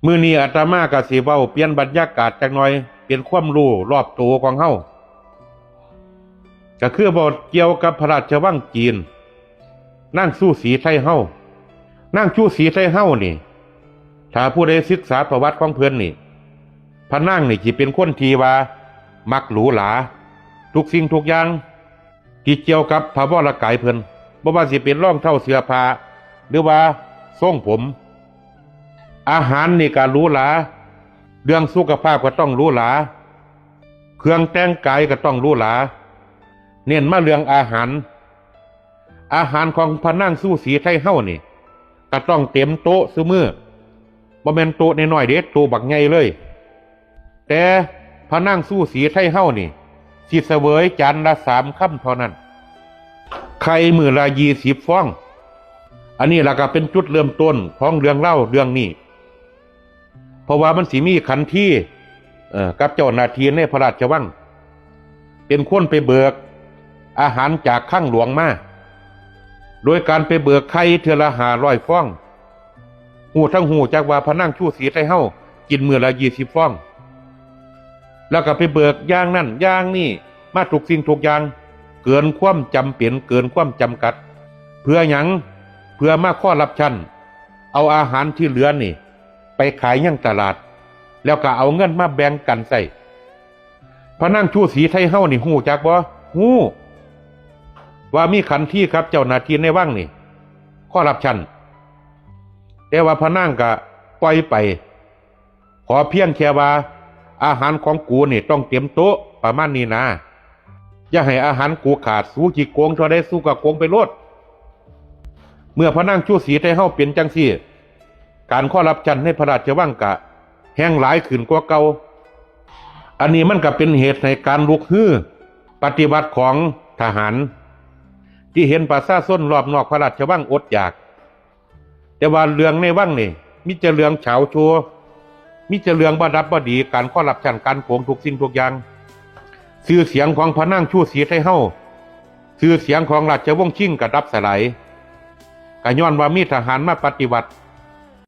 ມື້ນີ້ອາດຕະມາກໍຊິເວົ້າປ່ຽນບັນຍາກາດຈັກໜ່ອຍ ເປັນຄວາມຮູ້ລອບໂຕຂອງເຮົາ ກໍຄືເວົ້າກ່ຽວກັບພະລາຊະວັງຈີນ ນາງຊູສີໄທເຮົາ. ນາງຊູສີໄທເຮົານີ້ ຖ້າຜູ້ໃດສຶກສາປະຫວັດຂອງເພິ່ນນີ້ ພະນາງນີ້ຊິເປັນຄົນທີ່ວ່າມັກຫຼູຫຼາ ທຸກສິ່ງທຸກຢ່າງທີ່ກ່ຽວກັບພະວໍລະກາຍເພິ່ນ ບໍ່ວ່າຊິເປັນລອງເທົ້າເສື້ອຜ້າ ຫຼືວ່າຊົງຜົມ. ອາຫານນີ້ກໍຫຼູຫຼາ ເລື່ອງສຸຂະພາບກໍຕ້ອງຫຼູຫຼາ ເຄື່ອງແຕ່ງກາຍກໍຕ້ອງຫຼູຫຼາ ເນັ້ນມາເລື່ອງອາຫານ. ອາຫານຂອງພະນາງຊູສີໄທເຮົານີ້ ກໍຕ້ອງເຕັມໂຕະຊຸມື້ ບໍ່ແມ່ນໂຕະນ້ອຍໆເດ້ ໂຕະບັກໃຫຍ່ເລີຍ. ແຕ່ພະນາງຊູສີໄທເຮົານີ້ ຊິສະເຫວີຍຈານລະສາມຄຳເທົ່ານັ້ນ ໄຂ່ມື້ລະຊາວຟອງ. ອັນນີ້ລະກໍເປັນຈຸດເລີ່ມຕົ້ນຂອງເລື່ອງລາວເລື່ອງນີ້ ເພາະວ່າມັນຊິມີຂັນທີ ເອີ ກັບເຈົ້າໜ້າທີ່ໃນພະລາຊະວັງ ເປັນຄົນໄປເບີກອາຫານຈາກຄັງຫຼວງມາ ໂດຍການໄປເບີກໄຂ່ເທື່ອລະຫ້າຮ້ອຍຟອງ. ຮູ້ທັງຮູ້ຈັກວ່າພະນາງຊູສີໄທເຮົາກິນມື້ລະຊາວຟອງ ແລ້ວກໍໄປເບີກຢ່າງນັ້ນຢ່າງນີ້ມາທຸກສິ່ງທຸກຢ່າງ ເກີນຄວາມຈຳເປັນ ເກີນຄວາມຈຳກັດ. ເພື່ອຫຍັງ? ເພື່ອມາຄໍຣັບຊັນ ເອົາອາຫານທີ່ເຫຼືອນີ້ ໄປຂາຍຍັງຕະຫຼາດ ແລ້ວກໍເອົາເງິນມາແບ່ງກັນໃຊ້. ພະນາງຊູສີໄທເຮົານີ້ຮູ້ຈັກບໍ່? ຮູ້ ວ່າມີຂັນທີກັບເຈົ້າໜ້າທີ່ໃນວັງນີ້ ຄໍຣັບຊັນ ແຕ່ວ່າພະນາງກໍປ່ອຍໄປ ຂໍພຽງແຄ່ວ່າ ອາຫານຂອງກູນີ້ຕ້ອງເຕັມໂຕະ ປະມານນີ້ນາ ຢ່າໃຫ້ອາຫານກູຂາດ. ສູຊິໂກງເທົ່າໃດ ສູກໍໂກງໄປໂລດ. ເມື່ອພະນາງຊູສີໄທເຮົາເປັນຈັ່ງຊີ້ ການຄໍຣັບຊັນໃນພະລາຊະວັງກະແຮ່ງຫຼາຍຂຶ້ນກວ່າເກົ່າ. ອັນນີ້ມັນກະເປັນເຫດໃຫ້ການລຸກຮືປະຕິວັດຂອງທະຫານ ທີ່ເຫັນປະຊາຊົນລອບນອກພະລາຊະວັງອົດຢາກ. ແຕ່ວ່າເລື່ອງໃນວັງນີ້ ມີແຕ່ເລື່ອງເຊົາໂຊ ມີແຕ່ເລື່ອງບໍ່ດັບບໍ່ດີ ການຄໍຣັບຊັນ ການໂກງທຸກສິ່ງທຸກຢ່າງ. ຊື່ສຽງຂອງພະນາງຊູສີໄທເຮົາ ຊື່ສຽງຂອງລາຊະວົງຊິງກໍດັບສະຫຼາຍ ກໍຍ້ອນວ່າມີທະຫານມາປະຕິວັດ